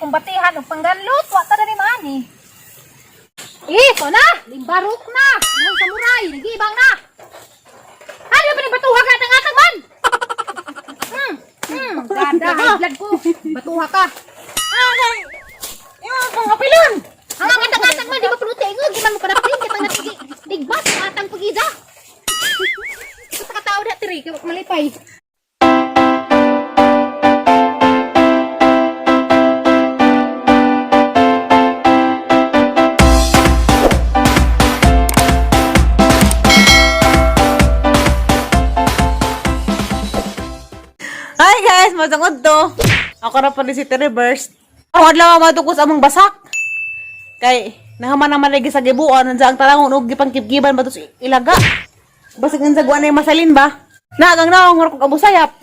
kumbatihan og pangganlot, wa ta dani maani. Eh, ko na, limbarok na. Imong samurai, nagibang na. Ano ba ni batuha ka atang man? Gada, high blood ko. Batuha ka. Ah, Imo pang apilon. Ang ang atang man, di ba puluti ingog, di man mo kadapin kitang natigi. Digbat ang atang pagida. Sa katao da tiri, kay wa ka malipay. Hi guys, masangod to. Ako ra pa ni si Terry Burst. Ang adlaw matukos among basak. Kay nahaman naman lagi sa gibuan nandiyan ang talangon og gipangkibkiban ba to sa ilaga. Basig nang sagwa na yung masalin ba? Nagang naong ko kabusayap.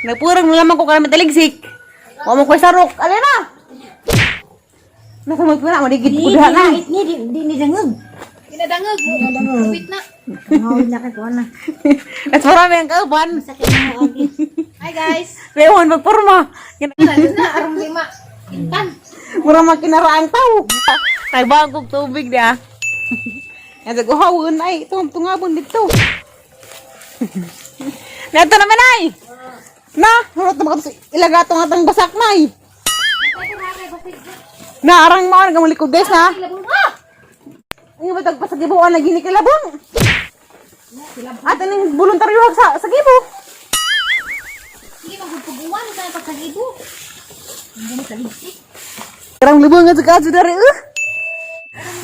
Nagpurang na lamang ko kanang taligsik. Wa mo koy sarok. Ali na. Nasa mo na maligid ko diha na. Ni di di ni dangog. Ginadangog mo. Wait na. Ngawid na kay kuan na. At marami ang kauban. Sakit na agi. Hi guys. Leon magporma. Na, na arong lima. Intan. Mura makinaraang tao. Nagbawang kong tubig niya. Nasa guhawon ay ito ang tungabon dito. Neto naman ay. Na, hurot na mga ilaga itong atang basak na ay. Na, arang mo, ang likod guys na. Ah! Ang iba tagpa sa gibuan na gini kilabon. At aning voluntaryo sa gibo. Sige, magpuguan ka na pagsagibo. Hindi mo taligsik. Karang libon nga sa kadyo dari eh.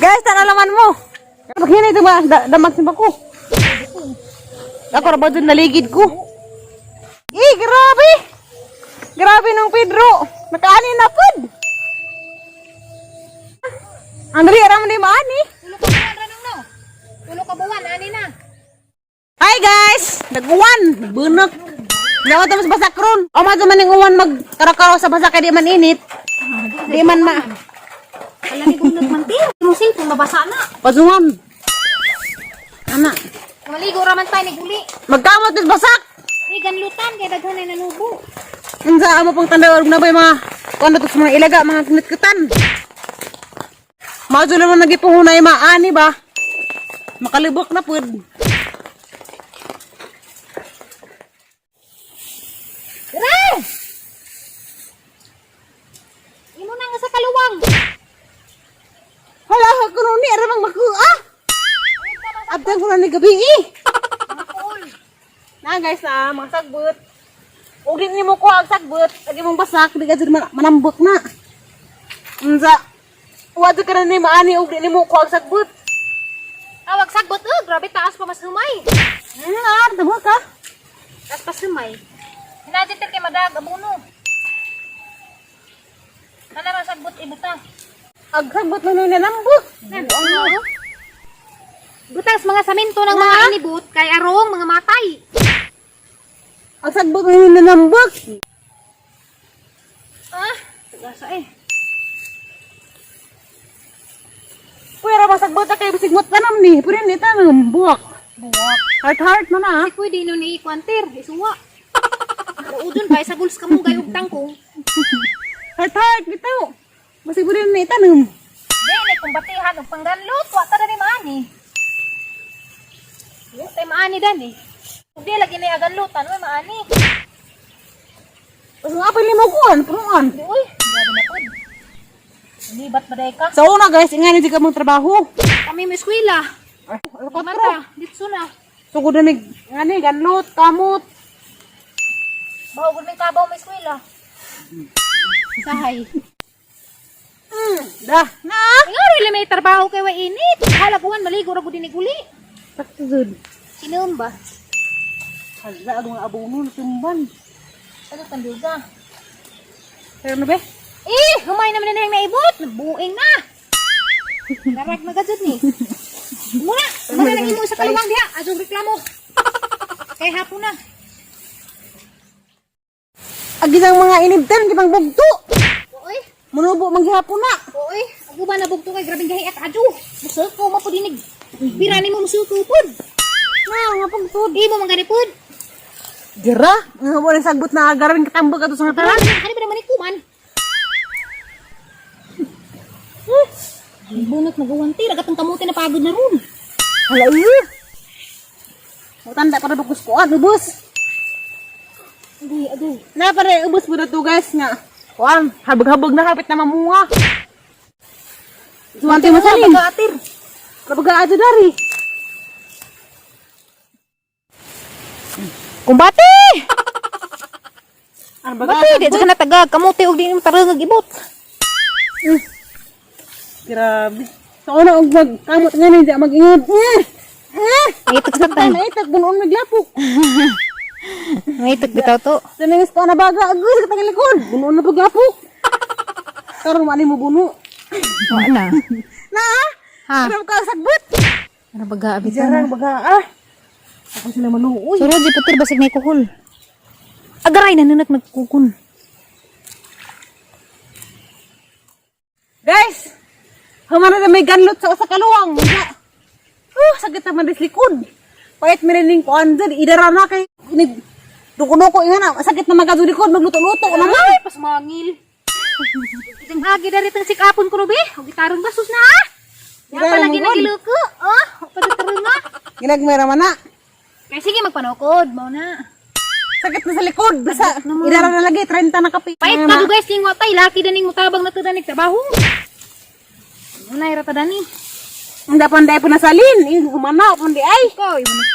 Guys, tanalaman mo. Paghinay ito ba, damag sa ko. Ako ra ba dun naligid ko? Eh, grabe! Grabe nung Pedro. Nakaani na pud. Ang dali ra man ni maani. Tulo ka buwan, ranong no? Tulo ka buwan, ani na. Hi guys! Nag-uwan! Bunak! Dapat mas basak ron. O madto man ning uwan magkarakaraw sa basak kay di man init. Di man ma Alam ni bunag man tiyo. Imong cellphone mabasa na. pasungan. Ana, Maligo ra man tayo niguli. magkamot is basak. Di ganlutan kay daghan na nanubo. Unsa amo pang tandaw na ba yung mga kuan to sa mga ilaga, mga kinitkitan. Madto naman nagipuhunay maani ba? Makalibok na pud. Dire! Imo na nga sa kaluwang. Hala ko ni ara mang makuha. Abdan ko na ni gabi eh. Cool. Na guys na mga sagbot. Ug di nimo ko ang sagbot, lagi mong basak di ka jud manambok na. Unsa? Wa jud ka na ni maani ug di nimo ko ang sagbot. Awag sagbot oh, grabe taas pa mas humay. Tama ka. Taas pa humay. Hinadin kay madag abuno. Ana man sagbot ibuta. Ag sagbot na nanambok. Ano? Butas mga saminto ng mga inibot kay arong mga matay. Ang sagbot na nanambok. Ah, tagasa eh. Pwera ba sagbot na kay bisig mo tanam ni. Pwede ni tanam buwak. Buwak. Heart heart man ah. Ay, pwede no ni Kwanter, isuwa. Udon pa sa guls kamo gayog tangkong. Heart heart bitaw. Basig pwede ni tanam. Dili kumbatihan og pangganlot, wa ta dani maani. Wa tay maani dani. Ug di lagi ni aganlutan, wa maani. Basta nga pa limo kuan, punuan. Di uy, grabe na pod. Libat ba day ka? Sa una guys, ingani di ka mong trabaho. Kami may eskwela. Ay, Mata, ditso na. Sugod na mig ngani ganlot, kamot. Bawo gud may kabaw may eskwela. Sahay. Dah, na. Ay, really may trabaho kay wa init. Halaguan maligo ra gud ni guli. Sakto jud. Sinom ba? Hala akong abono tumban. Ano tanduga? Pero na be? Eh, humay naman na yung naibot. Nabuing na. Darag na gajud ni. Muna, muna lang imo sa kaluwang diha. Adong reklamo. Kay hapon na. Agi sang mga inibtan gipang bugto. Oy, Munubo man gihapon na. oy, ako ba nabugto kay grabeng gahi at adyo. Musuko mo pud dinig. Bira nimo musuko pud. Na, nga pugtod. Di mo man gani pud. Dira, nga mo ning sagbot na garawin katambag ato sa nga tanan. Ano ba naman ni kuman? Bunot mag-uwan, tir. Agatong kamuti na pagod na ron. Hala iyo. Mutanda para bagus ko ubos. Agoy, agoy. Na pare ubos mo na to, guys, nga. Kuan, habag-habag na hapit na mamunga. Suwante mo salin. Atir. Kabaga adyo dari. Kumbate! Ang baga. Bate, di ka natagag. Kamuti og di mo tarangag ibot. Grabe. Sa una og magkamot nga ni di mag-ingod. Eh. Eh. Naitok sa Tay na itak bunuon maglapok. Naitok bitaw to. Sa nangis ko na baga agoy sa katang likod. Bunuon na paglapok. Karong mani mo buno. Oo na. Na. Ah? Ha? Ano ka sagbot? Ano baga abi to? Jarang baga ah. Ako sila maluoy. Suro di putir basig na kuhol. Agaray na nanak nagkukun. Guys, humana na may ganlot sa usa ka luwang. Oh, sakit naman dis likod. Pait mirining kuan dyan, idara na kay nig duko-duko nga na, sakit na magado likod, magluto-luto naman. Ay, pasmangil. Itang hagi dari tang sikapon ko be. Og gitaron basos na ah. Ya Gitara palagi mo, God. nagiluko. Oh, padatarong na. Ginagmay raman na. Kaya sige magpanukod, mao na. Sakit na sa likod, basta idara na lagi, 30 na kape. Pait ka do guys, ning watay laki daning mutabang na to daning trabaho. Muna ira ta dani. Hindi pa po nasalin, humana, pundi ay. Ko, imo na.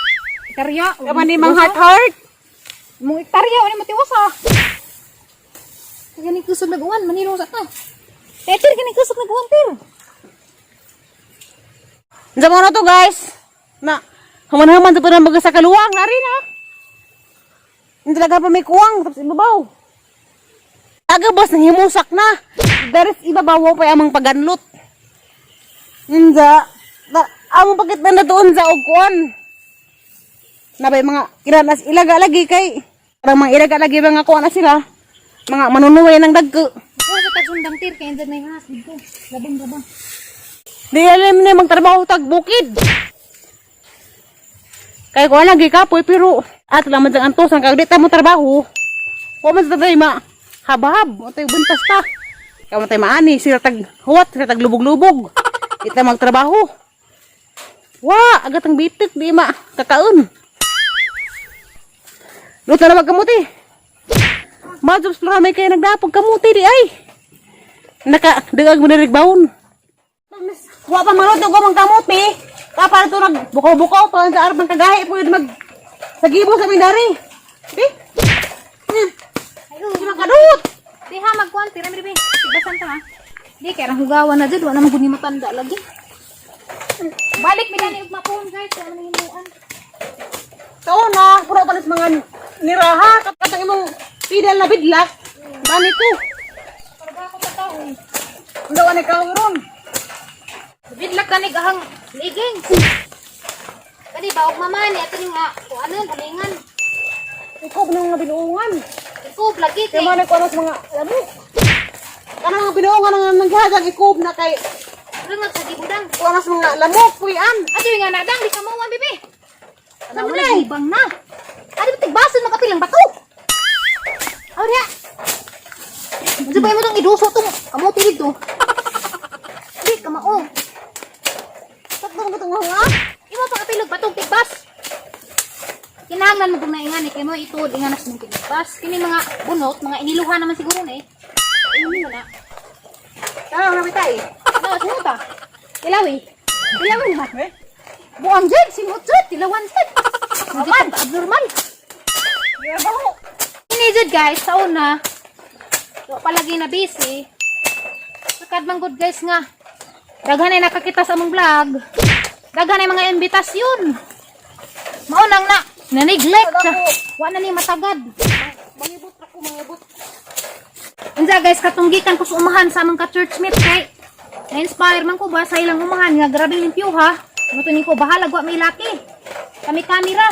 Itarya. Kaman di mang heart-heart. Mong itarya wala matiwas ah. Kaya ni kusog naguan, manilong sa ta. Teacher, kani kusog naguan, ter. Diyan mo na to, guys. Na, human-human sa pa ng sa kaluwang, nari na. Hindi talaga pa may kuwang, tapos ibabaw. Aga boss, nahimusak na. Daris ibabaw pa amang paganlot. Ninja, na, among pakit na doon sa og kuan. Na bay mga kiranas ilaga lagi kay parang mga ilaga lagi mga kuan na sila. Mga manunuway ng dagko. Kuha sa tagsundang tir kay andyan may has dito. Labang labang. Di alam na magtrabaho tag bukid. Kay ko lagi kapoy pero at laman sang antosan kag di ta mo trabaho. Wa man sa tay ma habhab, mo tay buntas ta. Kay mo tay maani sila tag huwat, sila tag lubog-lubog. Di ta magtrabaho. Wa, agat ang bitik di ma kakaon. Luto na magkamuti. Majobs flora may kay nagdapog kamuti di ay. Naka dagag mo na baon. Wa pa maluto ko mang kamuti. Ka para to nag bukaw-bukaw pa sa arang kagahi po yun mag sa gibo sa mindari. Di? Ayo, Di makadut. di ha magkuan tir amri be. Tibasan ta ha. Di kay rang hugawan na jud wa na man gud ni matanda lagi. Balik mi dani og mapuhon guys, wa man himuan. Sa una, puro pa sa mga niraha katong imong pidal na bidlak. Bani ko. Para ako tataw. Unsa ni kahoy ron? Bidlak kani gahang liging. Kani ba og mama ni ato ni nga kuanon halingan. Ikaw na mga binuongan. Ikaw lagi Kay kay man ko ano sa mga lamok. Kanang mga binuongan nga naghihagag ikob na kay rungag sa gibudang. kuno sa mga lamok puyan. Ato nga nadang di ka mauwan bibi. Ano Ano na na ibang na. Adi ba tigbason makapilang bato? Awra. Unsa ba imo tong iduso tong kamote dito? Di ka mao. Sakto mo itong mga. Imo pa kapilog batong tigbas. Kinahanglan mo kung naingan eh, kay mo ituod ingan na sa mong tigbas. Kini mga bunot, mga iniluhan naman siguro na eh. Ano mo na? Tara, na bitay. Na, sino ta? Tilawi. Tilawi ba? Eh? Buang jud, simot jud, tilawan jud. Aman, abnormal. Grabe. Ini jud guys, sa una, wa pa lagi na busy. Sakad man good guys nga. Daghan ay nakakita sa among vlog. Daghan ay mga imbitasyon. Maunang na, na-neglect siya. Wa na ni matagad. Mangibot ako, mangibot. Unsa guys, katunggikan ko sa umahan sa among ka-churchmate kay na-inspire man ko ba sa ilang umahan nga grabe limpyo ha. Ano to ni ko bahala wa may laki. Kami kamera.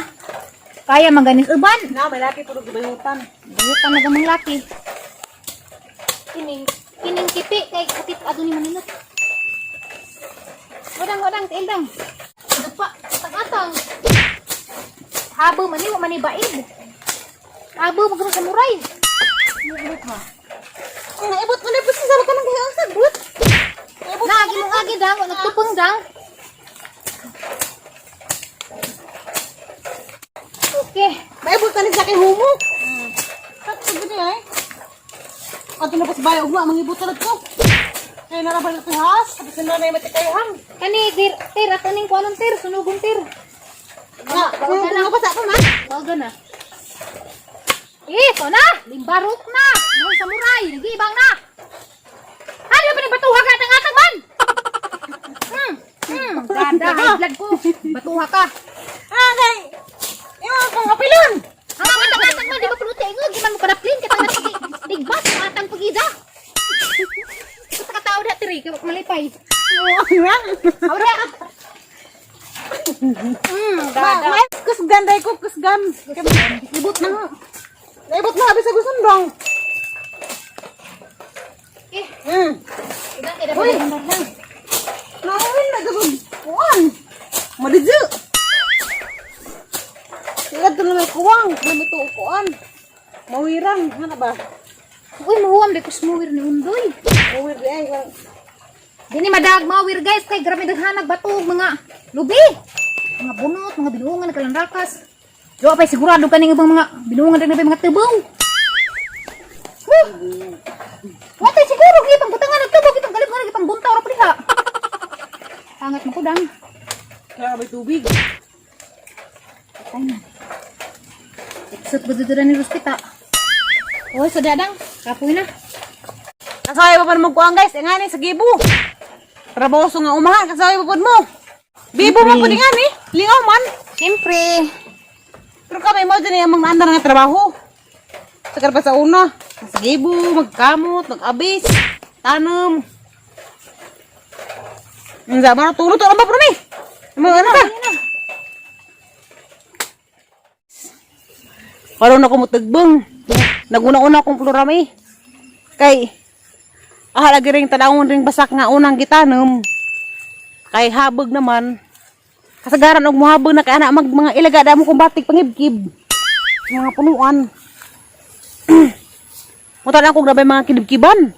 Kaya maganis uban. Na, may laki puro gibayutan. Bayutan na gamang laki. Kining kining kipi kay kapit ato ni maninot. Wadang wadang tiildang. Dupa atang-atang. Habo man ni wa man ni baid. Habo mag sa samurai. Ang naibot mo na po sa ka nang gihang sagbot. Na gimong agi. dang, nagtupong dang. Okay. Maibot ka ni sa aking humok. Tapos gani ay. Ato na pas bayo ugma mangibot na ko. Kay narabal ko has, tapos na na matikayhan. Kani tir, tir ato ning kuanon tir, sunugon tir. Nga, kung kung pa sa pa man. Baga na. Eh, ko na! Limbarok na! Noong samurai, nag-iibang na! Ano ba batuha ka atang atang man? Ganda, high blood ko. Batuha ka. Ah, kay imo pang apilon. Ang atang atang man, di ba puluti? Ingog, di man mo kadaplin. Kita na tigbat ang atang pagida. Sa katao na, tiri, kaya malipay. Aura! Ganda. Ma, kusgan dai ko kusgan. Ibot na. Ibot na abi sa gusundong. Eh, iba, kaya Uy. dapat Nawin na gud kuan. Madidyo. Sila to na may kuwang, na may kuan. Mawirang, ano ba? Uy, mahuwam, di ko smuwir ni Undoy. Mawir di ay. Dini madag mawir guys kay grabe daghanag batog mga lubi. Mga bunot, mga binuongan nagkalandakas. Yo pa sigurado kaning ibang mga binuongan din mga tubaw. Woo! Wala siguro gipang butangan og tubaw gipang galib nga gipang buntaw ra pa diha. Angat mo kudang. Kaya may tubig. Patay na. Iksot ba dito ni Ruspita? Oy, so dadang, kapoy na. Kasaway pa pa mo kuan guys, ingani sa gibo. Trabaho nga umahan, kasaway pa mo. Bibo man pud ingani, lingaw man. Siyempre. Pero kami mo dyan yung mga andar nga trabaho. Sa karpa sa una, sa gibo, magkamot, mag-abis, tanom. Ang zaman na tulog, tulog ba ni? Mga ano ka? Karon ako mutagbong. Naguna-una akong plurami. Kay, ah, lagi ring tanawon ring basak nga unang gitanom. Kay habog naman. Kasagaran og mohabog na kay ana mag mga ilaga da mo kung batik pangibkib. Mga punuan. Mutan ako grabe mga kinibkiban.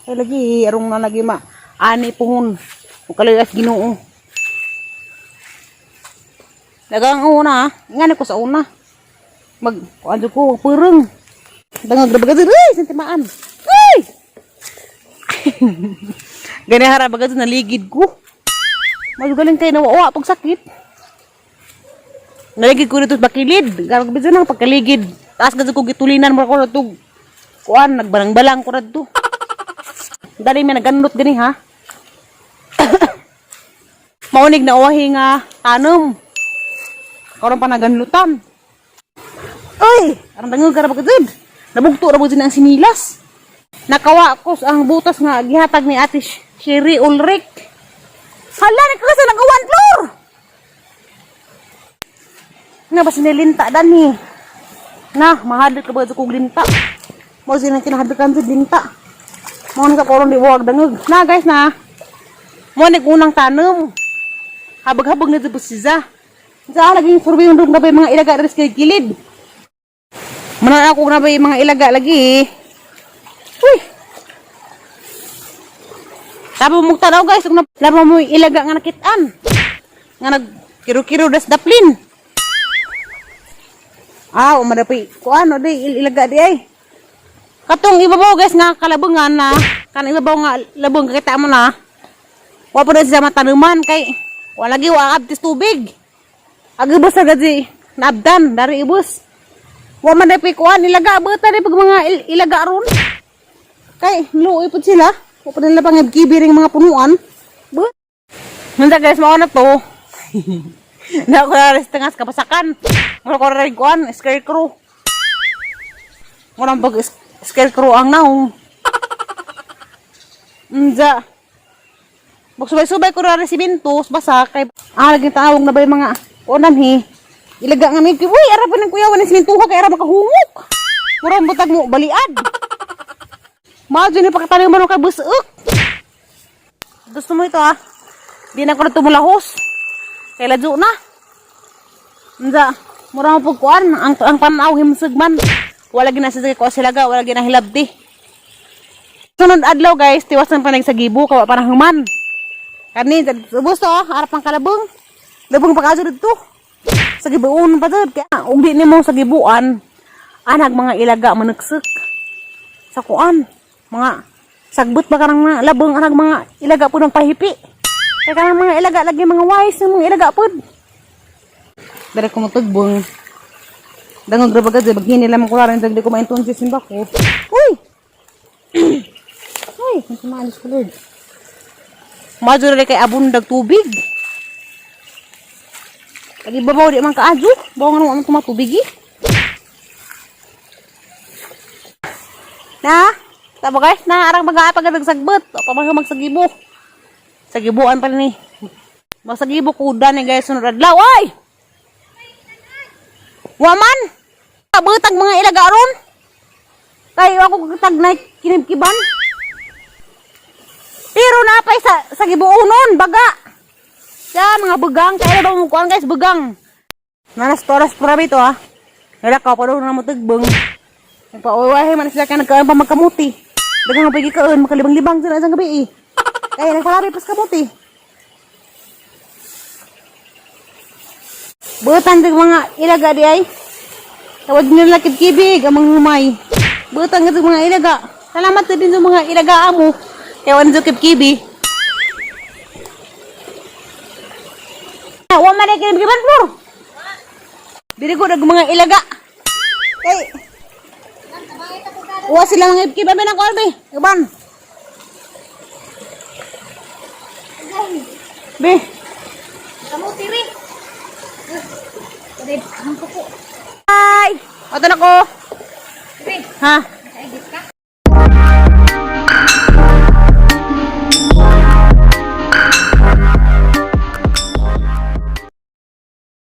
Kay lagi arong na lagi ma ani puhon. Ug kaluy-as Ginoo. Dagang una, ngani ko sa una. Mag kuan jud ko pureng. Dangag grabe ka uy, santimaan. Uy! Gani hara baga naligid ko. Magaling kayo nawawa pag sakit. Naligid ko dito sa bakilid. Garag bisan ang pagkaligid. Taas ka ko gitulinan mo ko na. Kuan, nagbalang-balang ko na to. Dali may naganot gani ha. Maunig na uwahi nga tanom. Karon pa naganlutan. Uy! Arang dangog ka ra ba ka? Nabugto ra ba ang sinilas. Nakawa ko sa ang butas nga gihatag ni Ate Sherry Ulrich. Hala, nagkakasa nag one floor! Nga ba sinilinta dani? Na, mahadlok ka ba sa kong linta? Mo sinang kinahadlokan sa linta. Mo na sa koron di wag dangog. Na guys na. Mo ni unang tanom. Habag-habag na dito siya. Sa lagi yung survey yung na ba yung mga ilaga diri sa gilid. Mana ako na ba yung mga ilaga lagi. Uy. Tapos mo tanaw guys, kung lama mo yung ilaga nga nakitaan. Nga nag kiro-kiro das daplin. Ah, umadapi. Kuano di ilaga di ay. Katong ibabaw guys nga kalabangan na, kanang ibabaw nga labong kita mo na. Wa pa siya matanuman kay wala lagi wa abtis tubig. Agibos na gadi naabdan dari ibos. Wa man dapi kuan ilaga buta di pag mga ilaga ron. Kay luoy pud sila. Wa pa nila pangibkibi ring mga punuan. But Nanda guys, mao na to. Na ko na tengas kapasakan. Mura ko rin kuan, scarecrow. Mura pag scarecrow ang naong. Unja. Magsubay-subay ko na simintos, basa, kay ah, lagi tawag na ba yung mga kunan he. Ilaga nga may, uy, ara pa ng kuyawan ng simintuha, kay ara makahungok. Mura ang butag mo, baliad. Madyo ni pagkatanim mo kay busuk. Gusto mo ito ah. Di na ko na tumulahos. Kay ladyo na. Unja, mura mo pagkuan, ang panaw himsig man. Wala gina sa ko silaga, wala gina hilabti. Sunod adlaw guys, tiwasan pa sa gibo kawa parang human. Kani ubos to, arap ang kalabong. Labong pag-aso dito. Sa gibuon pa jud kaya ug di nimo sa gibuan anag mga ilaga manuksok. Sa kuan, mga sagbot ba karang mga labong anag mga ilaga pud ang pahipi. Kaya kanang mga ilaga lagi mga wise ng mga ilaga pud. Dere ko motugbong. Dangog ra bagad baghini lamang ko rin di ko maintuon si simba ko. Uy! Uy, kung maalis ko Lord. Madyo na kay abundag tubig. Lagi babaw di man kaadyo. Bawa nga naman tumatubig eh. Na, tama guys, na arang mga pag nagsagbot. O pa mga magsagibo. Sagibuan pa ni. Magsagibo kuda ni guys sunod adlaw ay. Waman. Kabutag mga ilaga aron. Kay ako katag na kinibkiban. Pero napay sa gibuonon baga. Sa mga bugang kaya ba mo kuan guys bugang. Nanas toras pura bito ah. Nala ka pa na mo tagbang. Nagpauwahe man sila kay nagkaan pa magkamuti. Daghang nga pigi kaon makalibang-libang sila sa gabi eh. Kaya nagpalari pas kamuti. Butan sa mga ilaga di ay. Tawag nila kibkibig ang mga humay. Butan sa mga ilaga. Salamat din sa mga ilaga amo. Kaya wala sa kibkibi. Wa man ay kinibkiban bro. Dili ko nag mga ilaga. Kay Wa sila mga kibkiban ba nang be. Iban. Be. Kamuti rin. Pwede, ang kuko. Ay! Ato na ko. Rin, Ha? nakaigit ka.